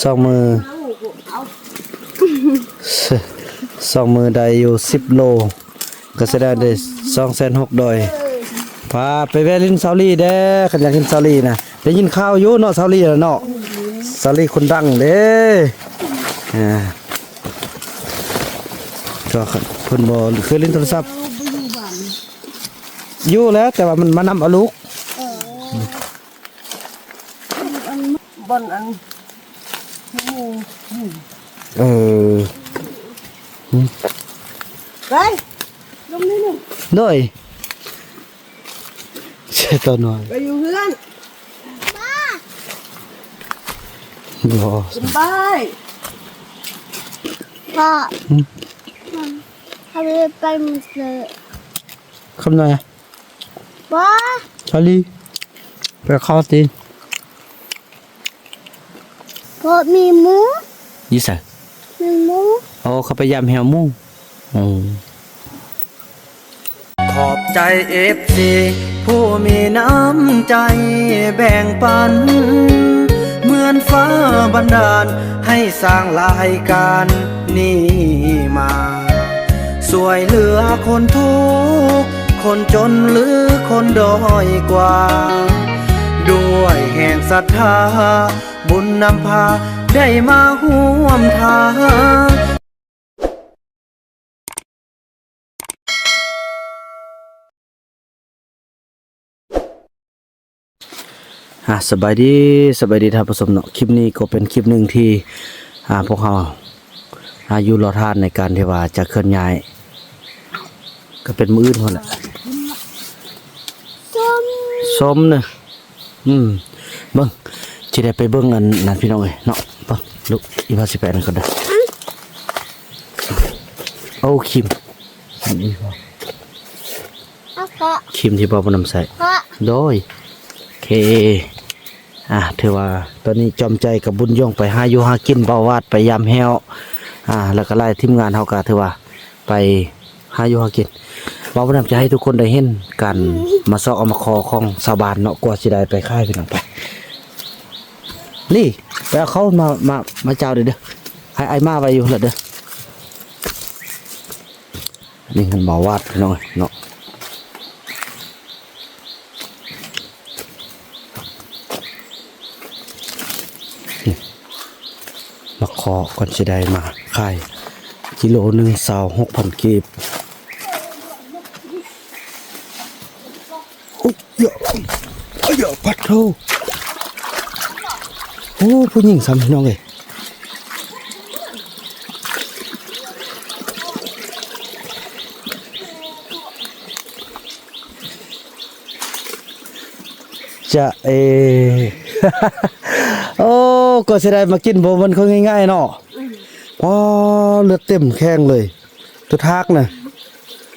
ສອງມື້ ສອງມື້ໄດ້ຢູ່ສິບໂລ ກໍສະແດງໄດ້ສອງແສນຫົກ ໂດຍ ພາໄປແວ່ຫຼິ້ນສາວລີເດ້ ຄັນຢາກເຫັນສາວລີນະ ໄດ້ຍິນຂ່າວຢູ່ເນາະ ສາວລີນະເນາະ ສາວລີຄົນດັງເດ້ ອ່າ ກໍເພິ່ນບໍ່ເຄີຍຫຼິ້ນໂທລະສັບ ຢູ່ແລ້ວ ແຕ່ວ່າມັນມານຳເອົາລູກ ເອີ ບ່ອນອັນໝູ່ ເອີ ໄປ ລົງນີ້ໜຶ່ງ ໂດຍ ເສຍຕົວນ້ອຍ ໄປຢູ່ເຮືອນ ບໍ່ ສະບາຍ ພໍ່ ອືມ ເຮົາໄປມື້ເຊົ້າ ຄຳນ້ອຍ ບໍ່ ຊາລີ ໄປເຂົ້າຕິ ເພາະມີໝູ່ ຢູ່ໃສ ມີໝູ່ ໂອ້ ເຂົາໄປຢາມແຮວໝູ່ ໂອ້ ຂອບໃຈເອັຟຊີຜູ້ມີນ້ຳໃຈແບ່ງປັນ ເໝືອນຟ້າບັນດານໃຫ້ສ້າງລາຍການນີ້ມາ ຊ່ວຍເຫຼືອຄົນທຸກ ຄົນຈົນ ຫຼື ຄົນດ້ອຍກວ່າ ດ້ວຍແຮງສັດທາ ບຸນນຳພາ ໄດ້ມາຮ່ວມທາງ. ອ່າ ສະບາຍດີ ສະບາຍດີທ່ານຜູ້ຊົມເນາະ ຄລິບນີ້ກໍເປັນຄລິບໜຶ່ງທີ່ ອ່າ ພວກເຮົາ ອ່າ ຢູ່ລໍທ່ານໃນການທີ່ວ່າຈະເຄື່ອນຍ້າຍ ກໍເປັນມື້ອື່ນພຸ້ນແຫຼະ ສົ້ມ ສົ້ມເນາະ ອືມ ເບິ່ງ ຊິໄດ້ໄປເບິ່ງອັນນັ້ນພີ່ນ້ອງເອີຍເນາະ ເບິ່ງລູກ ອີ່ພໍ່ຊິໄປອັນນັ້ນກ່ອນເດີ ໂອ້ ຄຣີມ ຄຣີມທີ່ພໍ່ບຸນນຳໃຊ້ ໂດຍ ໂອເຄ ອ່າ ຖືວ່າຕອນນີ້ຈອມໃຈກັບບຸນຍົງໄປຫາຢູ່ຫາກິນ ບ່າວວາດໄປຢາມແຮ້ວ ອ່າ ແລ້ວກໍຫຼາຍທີມງານເຮົາກໍຖືວ່າໄປຫາຢູ່ຫາກິນ ບ່າວບຸນນຳຈະໃຫ້ທຸກຄົນໄດ້ເຫັນການມາຊອກເອົາມາຂໍຂອງຊາວບ້ານເນາະ ກວ່າຊິໄດ້ໄປຂາຍ ພີ່ນ້ອງ ໄປ ລີ້ ໄປເອົາເຂົ້າມາ ມາ ມາເຈົ້າເດີ ເດີ ອ້າຍ ອ້າຍມາໄວ້ຢູ່ພຸ້ນລະເດີ. ອັນນີ້ເຮືອນບ່າວວາດພີ່ນ້ອງເນາະ ມາຂໍກ່ອນຊິໄດ້ມາຂາຍ ກິໂລໜຶ່ງ ຊາວຫົກພັນກີບ. ໂອ້ຍ ເຍາະ ເຍາະ ປັດໂທ ໂອ້ ຜູ້ຍິງຊ້ຳພີ່ນ້ອງເອີຍ ຈະເອ ໂອ້ ກວ່າຊິໄດ້ມາກິນບໍ່ແມ່ນຄົນງ່າຍໆເນາະ ອືມ ອໍ ເລືອດເຕັມແຂ້ງເລີຍ ຕົວທາກນະ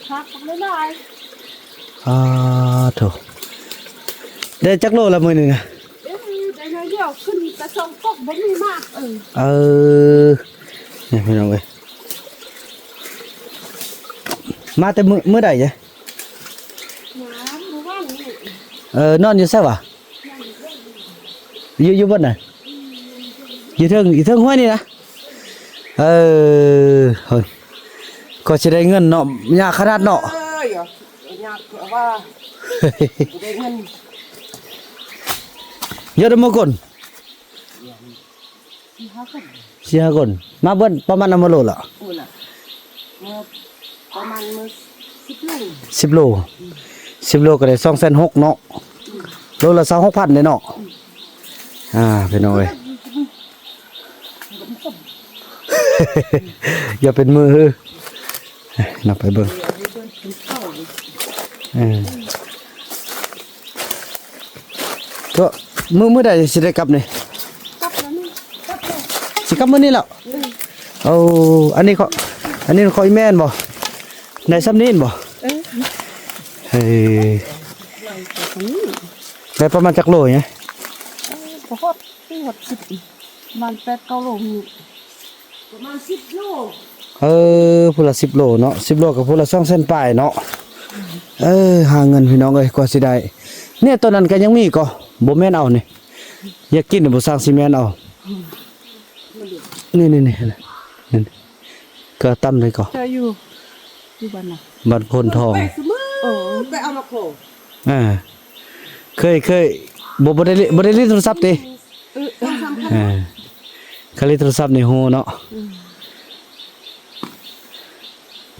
ທາກຫຼາຍໆ ອາ ໂທ້ ໄດ້ຈັກໂລລະມື້ນີ້ນະ? ເອີ ໄດ້ໜ້ອຍດຽວ ຂຶ້ນແຕ່ສອງກົກ ບໍ່ມີມາກ ເອີ ເອີ ນີ້ພີ່ນ້ອງເອີຍ ມາແຕ່ມື້ ມື້ໃດ? ມາມື້ວານນີ້ ເອີ ນອນຢູ່ໃສວະ? ຢູ່ ຢູ່ບ່ອນໃດ? ຢູ່ເທິງ ຢູ່ເທິງຫ້ວຍນີ້ນະ ເອີ ກໍຊິໄດ້ເງິນເນາະ ຍາກຂະໜາດເນາະ ເອີ ຍາກວ່າ ໄດ້ເງິນ ເຍາະເດີໝໍກົນ ສີ່ຫ້າຄົນ ສີ່ຫ້າຄົນ ມາເບິດປະມານນຳໂລລະ ໂອ້ລະ ເມື່ອປະມານມື້ສິບໂລ ສິບໂລ ອືມ ສິບໂລກໍໄດ້ສອງແສນຫົກເນາະ ອືມ ໂລລະຊາວຫົກພັນເດ້ເນາະ ອືມ ອ່າ ພີ່ນ້ອງເອີຍ ຢ່າເປັນມື ນຳໄປເບິ່ງ ເອີ ກໍມື້ ມື້ໃດຊິໄດ້ກັບນີ້? ກັບແລ້ວນີ້ ກັບແລ້ວ ຊິກັບມື້ນີ້ແລ້ວ ເອີ ໂອ້ ອັນນີ້ເຂົາ ອັນນີ້ເຂົາອີ່ແມ່ນບໍ່? ໄດ້ຊ່ຳນີ້ບໍ່? ເອີ ເອີ ໄດ້ປະມານຈັກໂລນີ້? ເອີ ບໍ່ຮອດ ບໍ່ຮອດສິບ ປະມານແປດເກົ້າໂລນີ້ ປະມານສິບໂລ ເອີ ຜູ້ລະສິບໂລເນາະ ສິບໂລກໍຜູ້ລະສອງແສນປາຍເນາະ ເອີ ຫາເງິນພີ່ນ້ອງເອີຍ ກວ່າຊິໄດ້ ເນຍ ໂຕນັ້ນກໍຍັງມີກໍບໍ່ແມ່ນເອົານີ້ ຢາກກິນບໍ່ຊ່າງຊິແມ່ນເອົາ ອືມ ນີ້ໆໆ ນີ້ ກໍຕຳໄດ້ກໍ ເຈົ້າຢູ່ ຢູ່ບ້ານນະ ບ້ານໂພນທອງ ເອີ ໄປເອົາມາຂໍ ອ່າ ເຄີຍ ເຄີຍ ບໍ່ ບໍ່ໄດ້ ບໍ່ໄດ້ຫຼິ້ນໂທລະສັບຕິ ເອີ ເອີ ຄັນຫຼິ້ນໂທລະສັບນີ້ຮູ້ເນາະ ອືມ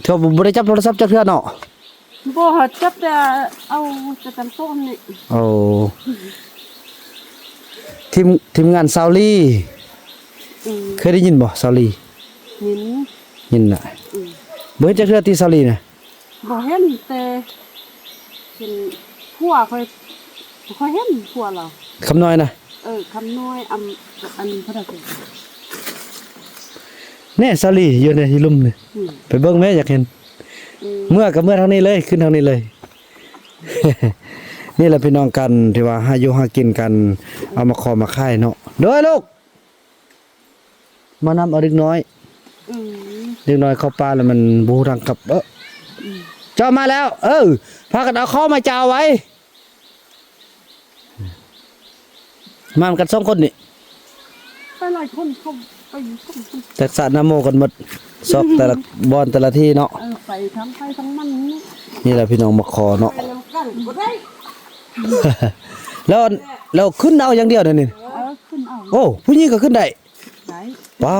ເທື່ອບໍ່ໄດ້ຈັບໂທລະສັບຈັກເທື່ອເນາະ. ບໍ່ ເຮົາຈັບແຕ່ເອົາແຕ່ຕາມໂຕະນີ້. ໂອ້ ທີມ ທີມງານສາວລີ. ອືມ ເຄີຍໄດ້ຍິນບໍ່ສາວລີ? ຍິນ ຍິນນະ. ອືມ ບໍ່ເຫັນຈັກເທື່ອຕິສາວລີນະ? ບໍ່ເຫັນ ແຕ່ເຫັນຜົວຂ້ອຍ ຂ້ອຍເຫັນຜົວລາວ. ຄຳນ້ອຍນະ? ເອີ ຄຳນ້ອຍ ອຳ ອັນ ເທົ່າໃດ ແນ່ ສາວລີຢູ່ໃນລຸ່ມນີ້. ອືມ ໄປເບິ່ງແມ້ ຢາກເຫັນ. ອືມ ເມື່ອກໍເມື່ອທາງນີ້ເລີຍ ຂຶ້ນທາງນີ້ເລີຍ. ນີ້ແຫຼະພີ່ນ້ອງ ການທີ່ວ່າຫາຢູ່ຫາກິນ ການເອົາມາຂໍມາຂາຍເນາະ. ໂດຍລູກ ມານຳເອົາເດັກນ້ອຍ. ອືມ ເດັກນ້ອຍເຂົ້າປ່າແລ້ວມັນບໍ່ຮູ້ທາງກັບ. ເອີ ອືມ ເຈົ້າມາແລ້ວ. ເອີ ພາກັນເອົາເຂົ້າມາຈາວໄວ້. ມານຳກັນສອງຄົນນີ້ ໄປຫຼາຍຄົນ ເຂົາໄປຢູ່ສອງຄົນ ແຕກສະນະໂມກັນໝົດ ຊອກແຕ່ລະບ່ອນແຕ່ລະທີ່ເນາະ. ເອີ ໄປທາງໃຜທາງມັນນີ້. ນີ້ແຫຼະພີ່ນ້ອງ ມາຂໍເນາະ ໄປນຳກັນບໍ່ໄດ້. ແລ້ວ ແລ້ວຂຶ້ນເອົາຢ່າງດຽວເດນີ້. ເອີ ຂຶ້ນເອົາ. ໂອ້ ຜູ້ຍິງກໍຂຶ້ນໄດ້. ໄດ້ ປ້າ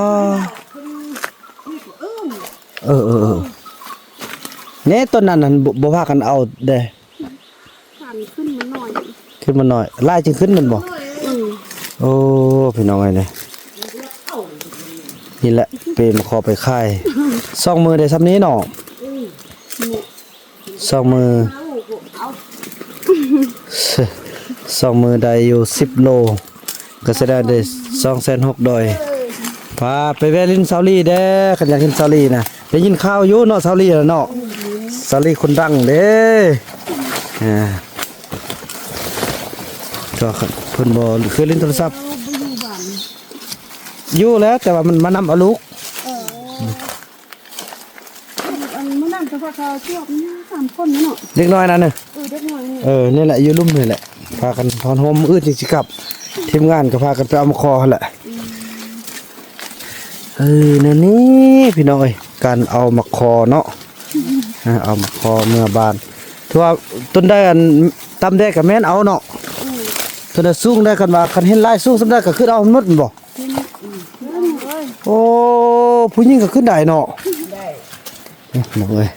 ເອີ ເອີ ເອີ ແນ່ ຕົ້ນນັ້ນຫັ້ນ ບໍ່ ບໍ່ພາກັນເອົາເດ້. ຄັນຂຶ້ນມາໜ້ອຍ ຂຶ້ນມາໜ້ອຍ ຫຼາຍຈຶ່ງຂຶ້ນແມ່ນບໍ່? ອືມ ໂອ້ ພີ່ນ້ອງເອີຍ ນີ້ ນີ້ແຫຼະ ເປມາຂໍໄປຂາຍ ສອງມື້ໄດ້ຊ່ຳນີ້ເນາະ. ອືມ ສອງມື້ ສອງມື້ໄດ້ຢູ່ສິບໂລ ກໍສະແດງໄດ້ສອງແສນຫົກ ໂດຍ ພາໄປແວ່ຫຼິ້ນສາວລີແດ່ ຄັນຢາກເຫັນສາວລີນະ. ໄດ້ຍິນຂ່າວຢູ່ເນາະ ສາວລີນະເນາະ ສາວລີຄົນດັງເດ້. ອ່າ ກໍເພິ່ນບໍ່ເຄີຍຫຼິ້ນໂທລະສັບ. ຢູ່ແລ້ວ ແຕ່ວ່າມັນມານຳເອົາລູກ. ເອີ ອັນມື້ນັ້ນກໍພາເຂົາເຈົ້າມີສາມຄົນເນາະ ເດັກນ້ອຍນັ້ນ. ເອີ ເດັກນ້ອຍນີ້ ເອີ ນີ້ແຫຼະ ຢູ່ລຸ່ມນີ້ແຫຼະ ພາກັນນອນໂຮມ ມື້ອື່ນຈຶ່ງຊິກັບ. ທີມງານກໍພາກັນໄປເອົາມາຂໍຫັ້ນແຫຼະ. ອືມ ເອີ ແນວນີ້ພີ່ນ້ອງເອີຍ ການເອົາມາຂໍເນາະ. ອືມ ເອົາມາຂໍເມືອບ້ານ ຖືວ່າຕົ້ນໃດອັນຕາກແດດກໍແມ່ນເອົາເນາະ. ອືມ ຕົ້ນໃດສູງໄດ້ ຄັນວ່າ ຄັນເຫັນລາຍສູງສ່ຳໃດກໍຂຶ້ນເອົາໝົດແມ່ນບໍ່? ໂອ້ ຜູ້ຍິງກໍຂຶ້ນໄດ້ເນາະ. ໄດ້ ເອີ ນ້ອງເອີຍ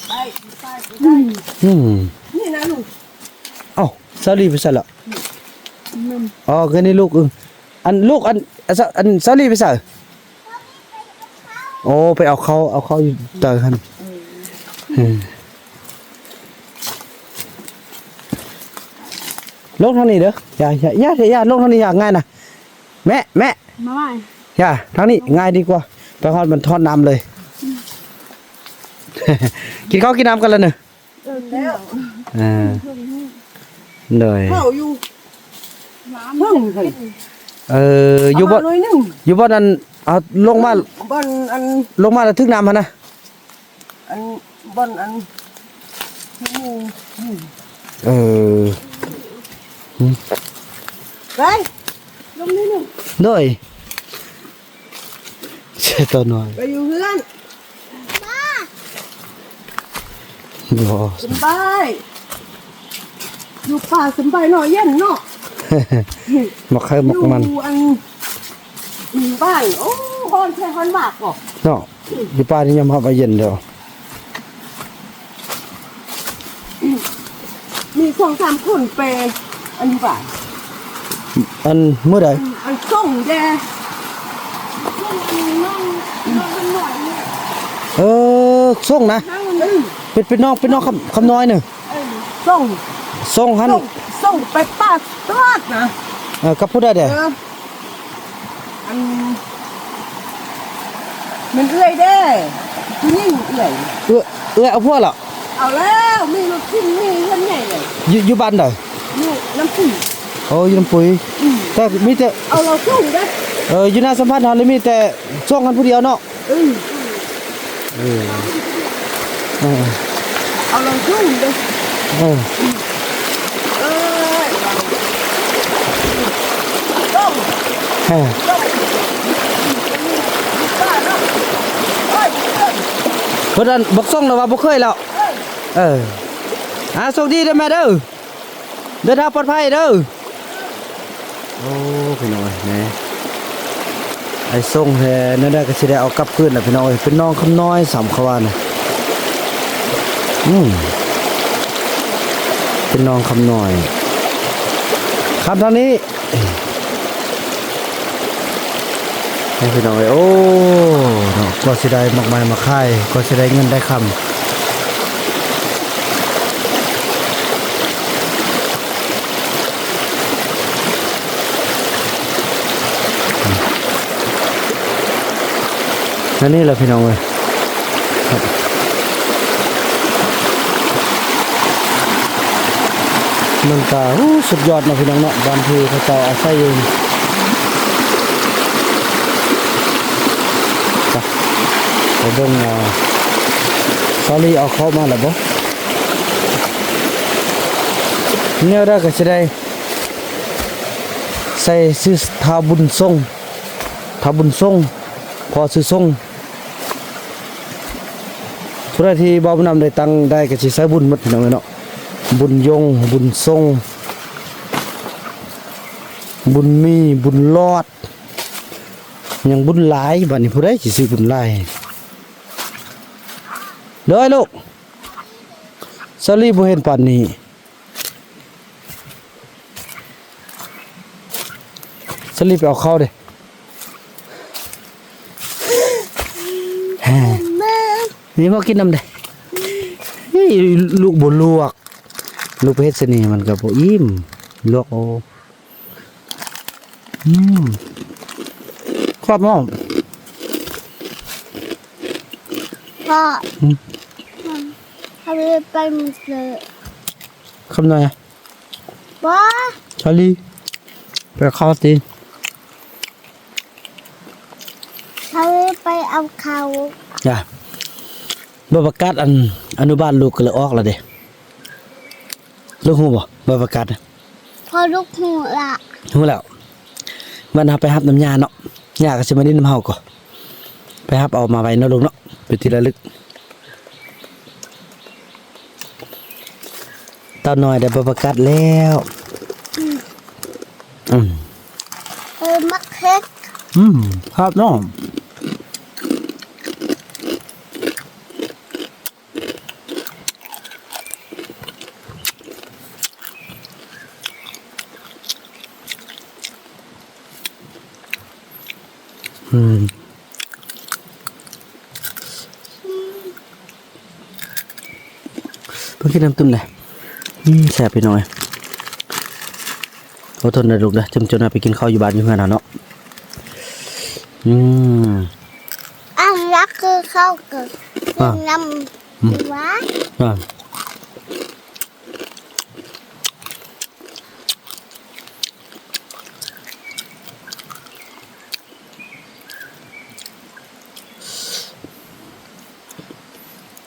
ໄປ ໄປ ໄປ ອືມ ນີ້ນະລູກ. ເອົ້າ ສາວລີໄປໃສລະ? ອືມ ອໍ ຄືນີ້ລູກ. ເອີ ອັນລູກ ອັນ ອັນສາວລີໄປໃສ? ໂອ້ ໄປເອົາເຂົ້າ ເອົາເຂົ້າຢູ່ໃຕ້ຫັ້ນ. ເອີ ເອີ ລົງທາງນີ້ເດີ ຢ່າ ຢ່າ ຢ່າ ຢ່າລົງທາງນີ້ ຢ່າ ງ່າຍນະ. ແມ່ ແມ່ ມາໄວ້ ຢ່າ ທາງນີ້ງ່າຍດີກວ່າ ໄປຮອດມັນທອດນ້ຳເລີຍ. ອືມ ກິນເຂົ້າກິນນ້ຳກັນລະເນີ. ເອີ ກິນແລ້ວ ອ່າ ໂດຍ ເຂົ້າຢູ່ເທິງຫັ້ນ. ເອີ ຢູ່ບ່ອນ ເອົາໜ້ອຍໜຶ່ງ ຢູ່ບ່ອນອັນ ເອົາລົງມາ ບ່ອນອັນ ລົງມາແລ້ວຖືກນ້ຳຫັ້ນນະ. ອັນ ບ່ອນອັນ ເອີ ໄປ ລົງໜ້ອຍໜຶ່ງ ໂດຍ. ໃຊ່ຕົວນ້ອຍ ໄປຢູ່ເຮືອນ ບໍ່ ສະບາຍ ຢູ່ປ່າສະບາຍເນາະ ເຢັນເນາະ. ໝາກໄຂ່ໝາກມັນ ຢູ່ອັນ ຢູ່ບ້ານ ໂອ້ ຮ້ອນແທ້ຮ້ອນວາກເນາະ. ເນາະ ຢູ່ປ່ານີ້ຍອມຮັບວ່າເຢັນເດີ. ມີສອງສາມຄົນໄປອັນນີ້ວ່າ ອັນມື້ໃດ? ອັນ ອັນສົ່ງແດ່ ເອີ ສົ່ງນະ ເປັນ ເປັນນ້ອງ ເປັນນ້ອງຄຳ ຄຳນ້ອຍໜຶ່ງ. ເອີ ສົ່ງ ສົ່ງຫັ້ນ ສົ່ງ ສົ່ງໄປປາກຕະຫຼາດນະ. ເອີ ກັບຜູ້ໃດແດ່? ເອີ ອັນ ແມ່ນເອື້ອຍເດ້ ຜູ້ຍິງເອື້ອຍ ເອື້ອຍ ເອື້ອຍເອົາຜົວແລ້ວ? ເອົາແລ້ວ ມີລົດເຂັນ ມີເຮືອນໃຫຍ່ເລີຍ. ຢູ່ ຢູ່ບ້ານໃດ? ຢູ່ນ້ຳປຸຍ. ໂອ້ ຢູ່ນ້ຳປຸຍ. ອືມ ແຕ່ມີແຕ່ ເອົາລາວສົ່ງເດ້. ເອີ ຢູ່ນາສຳພັນເຮົານີ້ມີແຕ່ສົ່ງກັນຜູ້ດຽວເນາະ. ເອີ ເອີ ເອີ ເອົາລາວສົ່ງເດ້. ເອີ ເອີ ເພິ່ນອັນບັກສົງລະວ່າບໍ່ເຄີຍແລ້ວ. ເອີ ອາ ໂຊກດີເດີແມ່ເດີ. ເດີນທາງປອດໄພເດີ. ໂອ້ ພີ່ນ້ອງເອີຍ ແມ່ ໄອ້ສົ່ງແທ້ ແນວໃດກໍຊິໄດ້ເອົາກັບຄືນລະ ພີ່ນ້ອງເອີຍ. ເປັນໜອງຄຳນ້ອຍຊ້ຳ ເຂົາວ່ານະ. ອືມ ເປັນໜອງຄຳນ້ອຍ ຂ້າມທາງນີ້. ນີ້ພີ່ນ້ອງເອີຍ ໂອ້ ເນາະ ກວ່າຊິໄດ້ໝາກໄມ້ມາຂາຍ ກວ່າຊິໄດ້ເງິນໄດ້ຄຳ. ອັນນີ້ລະພີ່ນ້ອງເອີຍ ມັນກະ ໂອ້ ສຸດຍອດເນາະພີ່ນ້ອງເນາະ ບ່ອນທີ່ເຂົາເຈົ້າອາໄສຢູ່. ໄປ ໄປເບິ່ງວ່າສາລີເອົາເຂົ້າມາແລ້ວບໍ່. ແນວໃດກໍຊິໄດ້ໃສ່ຊື່ທ້າວບຸນສົງ ທ້າວບຸນສົງ ພໍ່ຊື່ສົງ. ຜູ້ໃດທີ່ບ່າວບຸນນຳໄດ້ຕັ້ງໄດ້ກໍຊິໃສ່ບຸນໝົດ ພີ່ນ້ອງເອີຍເນາະ. ບຸນຍົງ ບຸນສົງ ບຸນມີ ບຸນຫຼອດ ຍັງບຸນຫຼາຍ. ບາດນີ້ຜູ້ໃດຊິຊື່ບຸນຫຼາຍ? ໂດຍລູກ ສາລີບໍ່ເຫັນປານນີ້. ສາລີໄປເອົາເຂົ້າເດ້. ນີ້ບໍ່ກິນນຳເດ້. ເຮີ້ຍ ລູກບໍ່ລວກ ລູກໄປເຮັດຊະນີ້ມັນກໍບໍ່ອີ່ມ ລວກເອົາ. ອືມ ແຊບເນາະ. ພໍ່ ອືມ ເຮົາໄປໝົດເລີຍ ຄຳນ້ອຍ. ບໍ່ ສາລີ ໄປເອົາເຂົ້າຕິ ເຮົາໄປເອົາເຂົ້າ. ຈ້າ ໃບປະກາດອັນອະນຸບານລູກກໍເລີຍອອກແລ້ວເດ້. ລູກຮູ້ບໍ່ ໃບປະກາດນະ? ພໍລູກຮູ້ລະ ຮູ້ແລ້ວ. ວັນເຮົາໄປຮັບນຳຍ່າເນາະ ຍ່າກໍຊິມາຫຼິ້ນນຳເຮົາກໍ ໄປຮັບເອົາມາໄວ້ເນາະລູກເນາະ ເປັນທີ່ລະລຶກ. ເຕົ້ານ້ອຍໄດ້ໃບປະກາດແລ້ວ. ອືມ ອືມ ເອີ ໝາກເຜັດ ອືມ ຄັກເນາະ. ອືມ ເພິ່ນກິນນ້ຳຕື່ມເດ້. ອືມ ແຊບພີ່ນ້ອງເອີຍ. ອົດທົນເດີລູກເດີ ຈຳຈົນວ່າໄປກິນເຂົ້າຢູ່ບ້ານຢູ່ເຮືອນເຮົາເນາະ. ອືມ ອັນລັກຄືເຂົ້າກໍກິນນ້ຳ ອືມ ຫວານ ອາ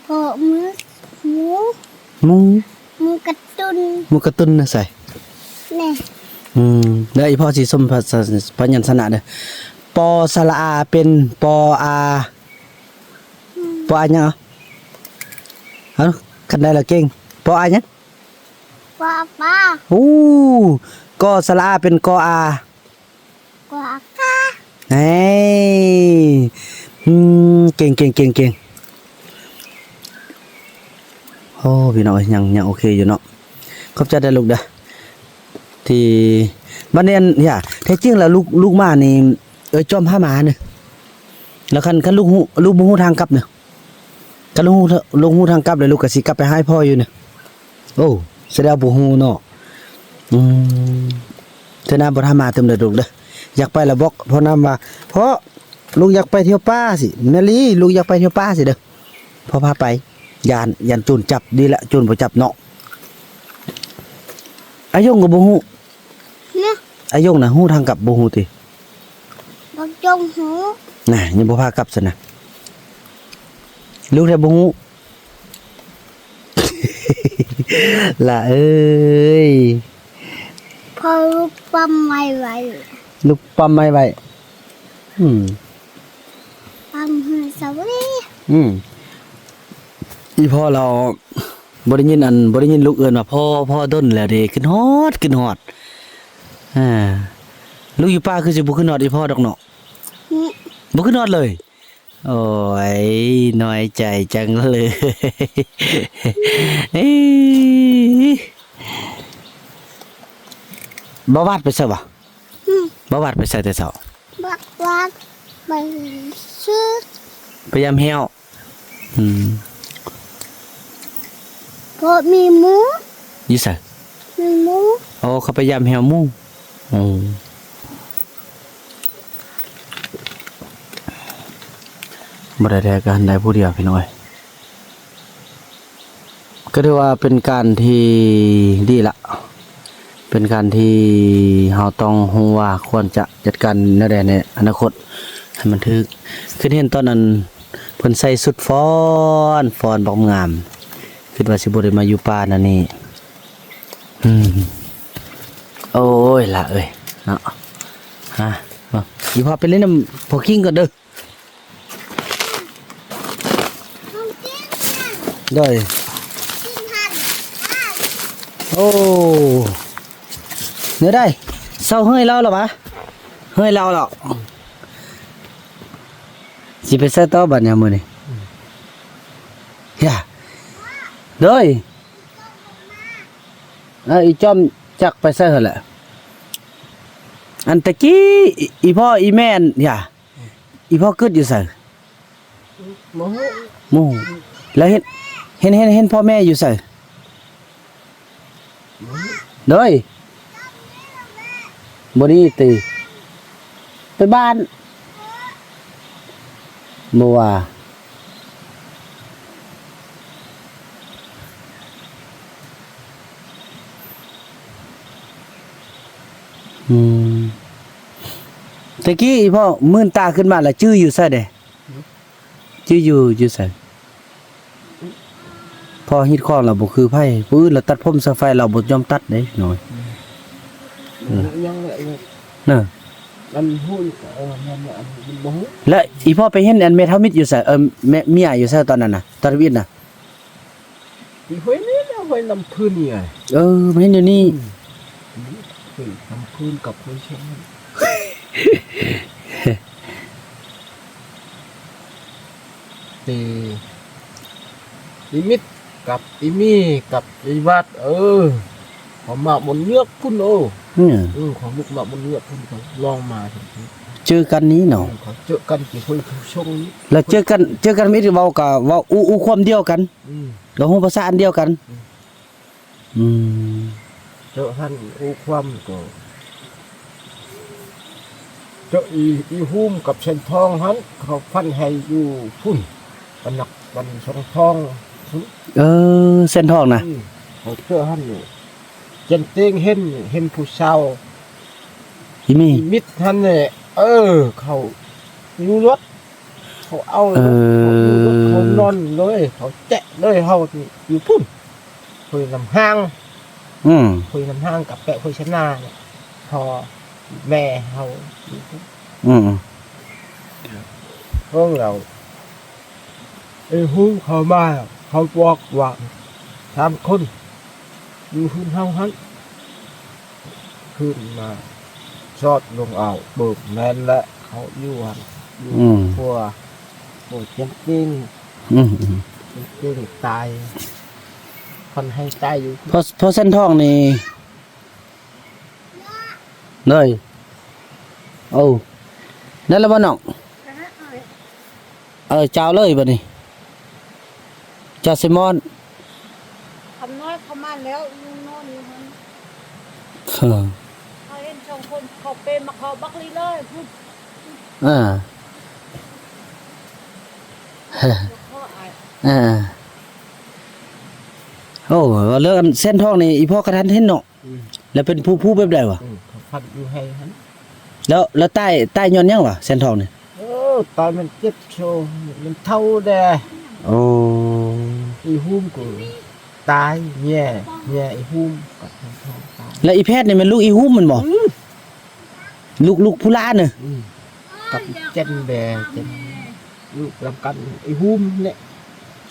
ເພາະໝູ ໝູ ໝູ ໝູກະຕຸນ ໝູກະຕຸນນະໃສ? ນີ້ ອືມ ແລ້ວອີ່ພໍ່ຊິຊົມພະ ພະຍັນຊະນະເດີ. ປໍສະຫຼະອາ ເປັນ ປໍອາ ອືມ ປໍອາຫຍັງ? ເອົາ ເອົາ ຄັນໄດ້ລະເກັ່ງ. ປໍອາຫຍັງ? ປໍອາປາ. ໂອ້ ກໍສະຫຼະອາ ເປັນ ກໍອາ ກວາກາ. ເອີຍ ອືມ ເກັ່ງໆໆໆ. ໂອ້ ພີ່ນ້ອງເອີຍ ຍັງ ຍັງໂອເຄຢູ່ເນາະ. ຂອບໃຈເດີລູກເດີ ທີ່ ບັດນີ້ອັນ ຢ່າ ແທ້ຈິງແລ້ວລູກ ລູກມານີ້ ເອີຍ ຈອມພາມານີ້ ແລ້ວຄັນ ຄັນລູກຮູ້ ລູກບໍ່ຮູ້ທາງກັບນີ້ ຄັນລູກຮູ້ ລູກຮູ້ທາງກັບແລ້ວ ລູກກໍຊິກັບໄປຫາພໍ່ຢູ່ນີ້. ໂອ້ ສະແດງວ່າບໍ່ຮູ້ເນາະ. ອືມ ເທື່ອໜ້າບໍ່ຖ້າມາຕື່ມເດີລູກເດີ. ຢາກໄປລະບອກພໍ່ນຳວ່າ ພໍ່ ລູກຢາກໄປທ່ຽວປ່າຊິ ແມ່ລີ ລູກຢາກໄປທ່ຽວປ່າຊິເດີ ພໍ່ພາໄປ. ຢ້ານ ຢ້ານໂຈນຈັບ ດີລະ ໂຈນບໍ່ຈັບເນາະ. ອາຍົງກໍບໍ່ຮູ້ ອາຍົງນະ ຮູ້ທາງກັບບໍ່ຮູ້ຕິ? ບັກຍົງຮູ້ນະ ຍັງບໍ່ພາກັບຊັ້ນນະ ລູກແທ້ບໍ່ຮູ້. ຫຼ້າເອີຍ ພໍ່ລູກປ້ຳໄມ້ໄວ້. ລູກປ້ຳໄມ້ໄວ້. ອືມ ປ້ຳເຮືອນສາວເວ. ອືມ ອີພໍ່ລາວບໍ່ໄດ້ຍິນ ອັນ ບໍ່ໄດ້ຍິນລູກເອີ້ນວ່າພໍ່ ພໍ່ດົນແລ້ວເດ້ ຂຶ້ນຮອດ ຂຶ້ນຮອດ. ອ່າ ລູກຢູ່ປ່າຄືຊິບໍ່ຂຶ້ນຮອດອີພໍ່ດອກເນາະ. ອືມ ບໍ່ຂຶ້ນຮອດເລີຍ. ໂອ້ຍ ນ້ອຍໃຈຈັງເລີຍ. ເອີ ບ່າວວາດໄປໃສວະ? ອືມ ບ່າວວາດໄປໃສແຕ່ເຊົ້າ? ບ່າວວາດໄປຊື້ ໄປຢາມແຮ້ວ. ອືມ ເພາະມີໝູ່. ຢູ່ໃສ? ມີໝູ່. ໂອ້ ເຂົາໄປຢາມແຮ້ວໝູ່. ໂອ້ ບໍ່ໄດ້ແທ້ ກະຫັ້ນໄດ້ຜູ້ດຽວ ພີ່ນ້ອງເອີຍ. ກໍຖືວ່າເປັນການທີ່ດີລະ ເປັນການທີ່ເຮົາຕ້ອງຮູ້ວ່າຄວນຈະຈັດການແນວໃດໃນອະນາຄົດໃຫ້ມັນຖືກ. ຄືເຫັນຕອນນັ້ນເພິ່ນໃສ່ຊຸດຟ້ອນ ຟ້ອນບັກງາມ ຄິດວ່າຊິບໍ່ໄດ້ມາຢູ່ປ່າແນວນີ້. ອືມ ໂອ້ຍ ຫຼ້າເອີຍເນາະ. ຮະ ອີພໍ່ໄປຫຼິ້ນນຳພໍ່ຄິງກ່ອນເດີ. ໂດຍ ໂອ້ ແນວໃດ ເຊົາເຮີ້ຍລາວລະຫວາ? ເຮີ້ຍລາວລະ ຊິໄປໃສຕໍ່ບັດຍາມມື້ນີ້? ຍາ ໂດຍ ເອີ ອີຈອມຈັກໄປໃສຫັ້ນແຫຼະ. ອັນຕະກີ້ ອີ ອີພໍ່ ອີແມ່ ອັນ ຍາ ອີພໍ່ກຶດຢູ່ໃສ? ບໍ່ຮູ້ ບໍ່ຮູ້. ແລ້ວເຫັນ ເຫັນ ເຫັນ ເຫັນພໍ່ແມ່ຢູ່ໃສ? ບໍ່ຮູ້. ໂດຍ ບໍ່ນີ້ຕິ? ໄປບ້ານ ບໍ່ວ່າ. ອືມ ແຕ່ກີ້ອີພໍ່ ມື່ນຕາຂຶ້ນມາລະຈື່ຢູ່ໃສເດ? ຈື່ຢູ່ ຢູ່ໃສ? ພໍຮີດຄອງລາວບໍ່ຄືໃຜ ຜູ້ອື່ນລາວຕັດຜົມໃສ່ໄຟ ລາວບໍ່ຍອມຕັດເດ້ນ້ອຍ. ອືມ ອືມ ຍັງແຫຼະ ນະ ອັນຮູ້ອີກ ເອີ ແມ່ນ ອັນບໍ່ຮູ້. ແລະ ອີພໍ່ໄປເຫັນອັນແມ່ເຖົ້າມິດຢູ່ໃສ? ເອີ ແມ່ ເມຍຢູ່ໃສຕອນນັ້ນນະ ຕອນທຳອິດນະ? ຢູ່ຫ້ວຍນີ້ແຫຼະ ຫ້ວຍນ້ຳພື້ນນີ້. ເອີ ມາເຫັນຢູ່ນີ້. ອືມ ຫ້ວຍນ້ຳພື້ນກັບຫ້ວຍຊຽງ ເອີ ອີມິດກັບອີມີກັບອີວັດ. ເອີ ເຂົາມາບົນເງືອກພຸ້ນ. ໂອ້ ອືມ ເອີ ເຂົາລຸກມາບົນເງືອກພຸ້ນ ເຂົາລອງມາ ເຈີກັນນີ້ເນາະ. ອືມ ເຂົາເຈີກັນທີ່ຫ້ວຍພູຊົງນີ້ ແລ້ວເຈີກັນ ເຈີກັນມີແຕ່ເວົ້າ ກະເວົ້າ ອູ່ ອູ່ຄວາມດຽວກັນ. ອືມ ກໍຮູ້ພາສາອັນດຽວກັນ. ອືມ ອືມ ເຈາະຫັ້ນ ໂອ້ ຄວາມກໍເຈາະອີ ອີຮຸ່ມກັບແສນທອງຫັ້ນ ເຂົາຝັນໃຫ້ຢູ່ພຸ້ນ ປະນັກ ປັນສອງທອງ. ເອີ ແສນທອງນະ. ອືມ ເຂົາເຈາະຫັ້ນຢູ່ ເຈັນເຕັງເຫັນ ເຫັນຜູ້ສາວ ອີມີ ອີມິດຫັ້ນແຫຼະ. ເອີ ເຂົາຢູ່ລົດ ເຂົາເອົາ ເອີ ເຂົານອນເລີຍ ເຂົາແຈະເລີຍ. ເຮົາຢູ່ພຸ້ນ ຫ້ວຍນ້ຳຮາງ. ອືມ ຫ້ວຍນ້ຳຮາງກັບແປະຫ້ວຍຊະນານີ້ ພໍ່ແມ່ເຮົາຢູ່ພຸ້ນ. ອືມ ເບິ່ງແລ້ວ ໄອ້ຫຸງເຂົາມາ ເຂົາບອກວ່າ ສາມຄົນຢູ່ເຮືອນເຮົາຫັ້ນ ຂຶ້ນມາຊອດລົງເອົາ. ເບິ່ງແມ່ນແຫຼະ ເຂົາຢູ່ຫັ້ນ ຢູ່ ອືມ ຄົວ ໂອ້ ເຈັນເຕັງ ອືມ ເຈັນເຕັງຕາຍ ເພິ່ນໃຫ້ຕາຍຢູ່. ພໍ່ ພໍ່ແສນທອງນີ້ ເລີຍ ໂອ້ ນັ້ນລະບໍ່ນ້ອງ? ເອີ ເຈົ້າເລີຍບັດນີ້ ເຈົ້າໄຊມອນ. ຄຳນ້ອຍເຂົ້າມາແລ້ວ ນອນຢູ່ຫັ້ນ. ເອີ ເຮົາເຫັນສອງຄົນເຂົາເປມາເຂົ້າບັກລີເລີຍ. ເອີ ເອີ ໂອ້ ເລື່ອງແສນທອງນີ້ ອີພໍ່ກະທັນເຫັນເນາະ. ອືມ ແລ້ວເປັນຜູ້ ຜູ້ແບບໃດວະ? ອືມ ເຂົາຝັນຢູ່ໄຮ່ຫັ້ນ. ແລ້ວ ແລ້ວຕາຍ ຕາຍຍ້ອນຫຍັງວະ ແສນທອງນີ້? ເອີ ຕາຍມັນເຈັບໂຊ ມັນເຖົ້າແດ່. ໂອ້ ອີຮຸ່ມກໍຕາຍ ເມຍ ເມຍອີຮຸ່ມກັບແສນທອງຕາຍ. ແລ້ວອີແພດນີ້ແມ່ນລູກອີຮຸ່ມແມ່ນບໍ່? ອືມ ລູກ ລູກຜູ້ຫຼ້ານນະ? ອືມ ກັບອີຈັນແບ ຈັນ ລູກນຳກັນ ອີຫູມແຫຼະ.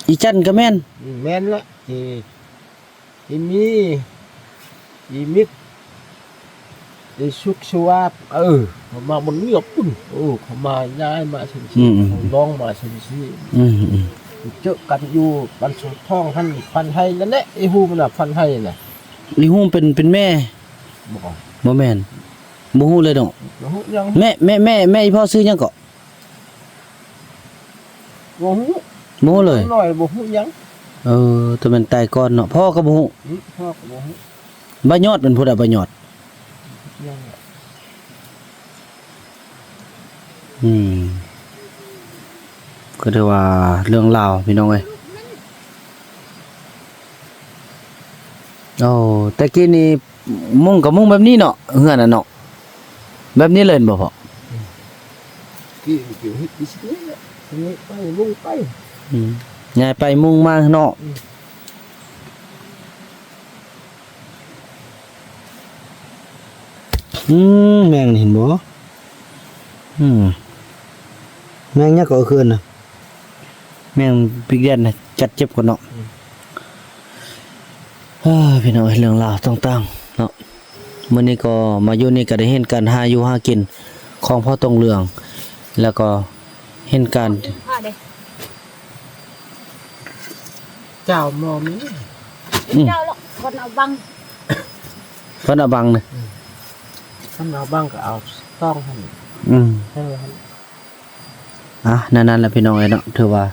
ອີຈັນກໍແມ່ນ? ອືມ ແມ່ນລະ ອີ ອີມີ ອີມິດ ອີສຸກສະຫວາດ ເອີ ເຂົາມາບ່ອນງຽບພຸ້ນ. ໂອ້ ເຂົາມາຍ້າຍມາຊັ້ນຊີ້ ອືມໆ ເຂົາລອງມາຊັ້ນຊີ້. ອືມໆ ເຈີກັນຢູ່ບ້ານສອງທອງຫັ້ນ ພັນໄຮນັ້ນແຫຼະ ອີຫູມນະ ພັນໄຮນະ. ອີຫູມເປັນ ເປັນແມ່? ບໍ່ ບໍ່ແມ່ນ ບໍ່ຮູ້ເລີຍເນາະ. ບໍ່ຮູ້ຫຍັງ. ແມ່ ແມ່ ແມ່ ແມ່ອີພໍ່ຊື່ຫຍັງເກາະ? ບໍ່ຮູ້ ບໍ່ຮູ້ເລີຍ. ນ້ອຍບໍ່ຮູ້ຫຍັງ. ເອີ ແຕ່ແມ່ນຕາຍກ່ອນເນາະ. ພໍ່ກໍບໍ່ຮູ້. ອືມ ພໍ່ກໍບໍ່ຮູ້. ບ່າວຍອດເປັນຜູ້ໃດ? ບ່າວຍອດ ຍັງ ອືມ ກໍຖືວ່າເລື່ອງລາວພີ່ນ້ອງເອີຍ. ໂອ້ ແຕ່ກີ້ນີ້ມຸງກໍມຸງແບບນີ້ເນາະ ເຮືອນນະເນາະ ແບບນີ້ເລີຍແມ່ນບໍ່ພໍ່? ອືມ ກີ້ກໍເຮັດຢູ່ຊີ້ແຫຼະ ນີ້ໄປມຸງໄປ. ອືມ ຍ້າຍໄປມຸງມາເນາະ. ອືມ ອືມ ແມງນີ້ເຫັນບໍ່? ອືມ ແມງຫຍັງກໍເອີ້ນນະ? ແມງປີກແດດນະ ກັດເຈັບກ່ອນເນາະ. ອືມ ເອີ ພີ່ນ້ອງເອີຍ ເລື່ອງລາວຕ່າງໆເນາະ. ມື້ນີ້ກໍມາຢູ່ນີ້ກໍໄດ້ເຫັນການຫາຢູ່ຫາກິນຂອງພໍ່ຕົງເຫຼືອງ ແລ້ວກໍເຫັນການ ເຈົ້າໝໍມີ ອືມ ເຈົ້າລະ ເພິ່ນເອົາບັງ ເພິ່ນເອົາບັງນະ. ອືມ ເພິ່ນເອົາບັງກໍເອົາຕອງຫັ້ນ. ອືມ ເອີ ຫັ້ນ. ອ່ະ ນັ້ນໆ ແຫຼະພີ່ນ້ອງເອີຍເນາະ ຖືວ່າ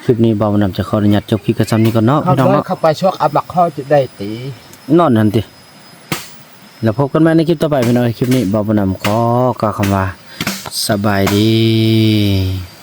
ຄລິບນີ້ບ່າວບຸນນຳຈະຂໍອະນຸຍາດຈົບຄລິບກັນຊ່ຳນີ້ກ່ອນເນາະ ພີ່ນ້ອງເນາະ. ເຂົ້າໄປຊວກອັບລັກຂໍຈະໄດ້ຕີ ນອນຫັ້ນຕິ. ແລ້ວພົບກັນໃໝ່ໃນຄລິບຕໍ່ໄປພີ່ນ້ອງເອີຍ. ຄລິບນີ້ບ່າວບຸນນຳຂໍກ່າວຄຳວ່າ ສະບາຍດີ.